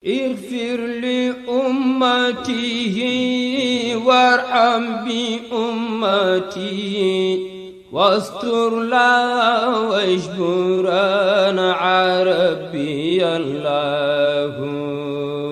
اغفر لأمته وارحم بأمته واستر لا واجبرنا عربي الله.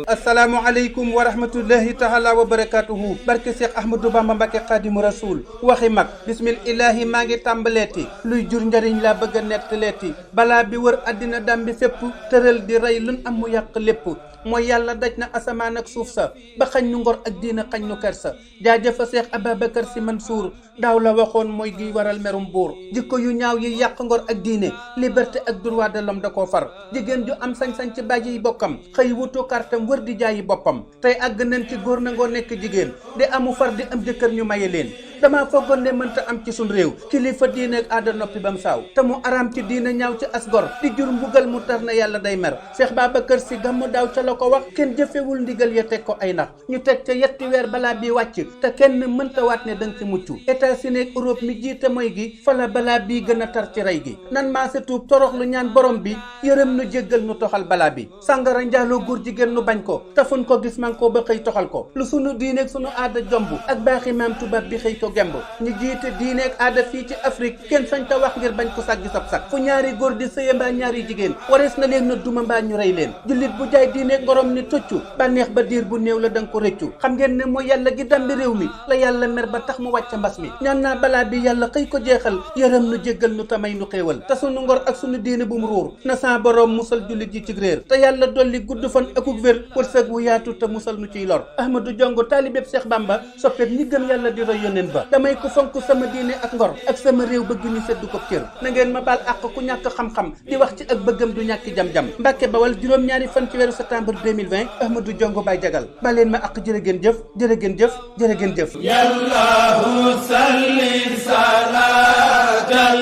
asalaamualeykum wa rahmatullahi taala wa barakatuhu. barke Cheikh Ahmadou Bamba Mbacké Khadimu Rasoul. waxi mag bismillahi maa ngi tàmbaleeti luy jur njariñ laa bëgg a nettaleeti balaa bi wër àddina dam bi fépp tëral di rey lun am mu yàq lépp mooy yàlla daj na asamaan ak suuf sa ba xañ nu ngor ak diina xañ nu kersa jaajëfa Cheikh Ababacar Sy Mansour daaw la waxoon mooy gi waral merum buur jikko yu ñaaw yi yàq ngor ak diine liberté ak droit de l'homme da koo far jigéen ju am sañ-sañ ci bàyyi bokkam xëy wutu kartam wër di jaayi boppam tey àgg nañ ci góor na ngoo nekk jigéen di amu far di am jëkkër ñu maye leen dama foogoon ne mënta am ci sun réew kilifa diine ak aada noppi bam saaw te mu araam ci diine ñaaw ci asgor di jur mbugal mu tar na yàlla day mer Cheikh Babacar Sy gàmmu daaw ca la ko wax kenn jëfewul ndigal ya teg ko ay nax ñu teg ca yetti weer balaa bi wàcc te kenn mënta waat ne danga ci mucc États-Unis ak Europe mi jiite mooy gi fala balaa bii gën a tar ci rey gi nan maa sa tuub torox lu ñaan borom bi yërëm nu jéggal nu toxal balaa bi sàngara njaaloo góor jigéen nu bañ ko tafun ko gis man ko ba xëy toxal ko lu sunu diine ak sunu aada jomb ak baaxi maam tubaab bi xëy ko gemb ñu jiite diine ak aada fii ci Afrique kenn sañ ta wax ngir bañ ko sàggi sab sag fu ñaari góor di sëye mbaa ñaari jigéen warees na leen na duma mbaa ñu rey leen jullit bu jaay diine ak ngorom ni toccu bànneex ba diir bu néew la danga ko rëccu xam ngeen ne mooy yàlla gi dambi réew mi la yàlla mer ba tax mu wàcc mbas mi ñaan naa balaa bi yàlla xëy ko jeexal yërëm nu jéggal nu tamay nu xéewal te sunu ngor ak sunu diine bu mu ruur na sa borom musal jullit ji ci réer te yàlla dolli gudd fan akuk wér wërsëg wu yaatu te musal nu ciy lor Ahmadou Diongo taalibeb Cheikh Bamba soppeeb ñi gëm yàlla di roy yoneen ba damay ko fonk sama diine ak ngor ak sama réew bëgg ñu seddu ko cër na ngeen ma baal àq ku ñàkk xam-xam di wax ci ak bëggam du ñàkki jam-jam Mbàkke Bawal juróom-ñaari fan ci weeru septembre 2020 Ahmadou Diongo Baye Jagal baleen ma àq jërë ngeen jëf jërë ngeen jëf jërë ngeen jëf yallahu salli salatan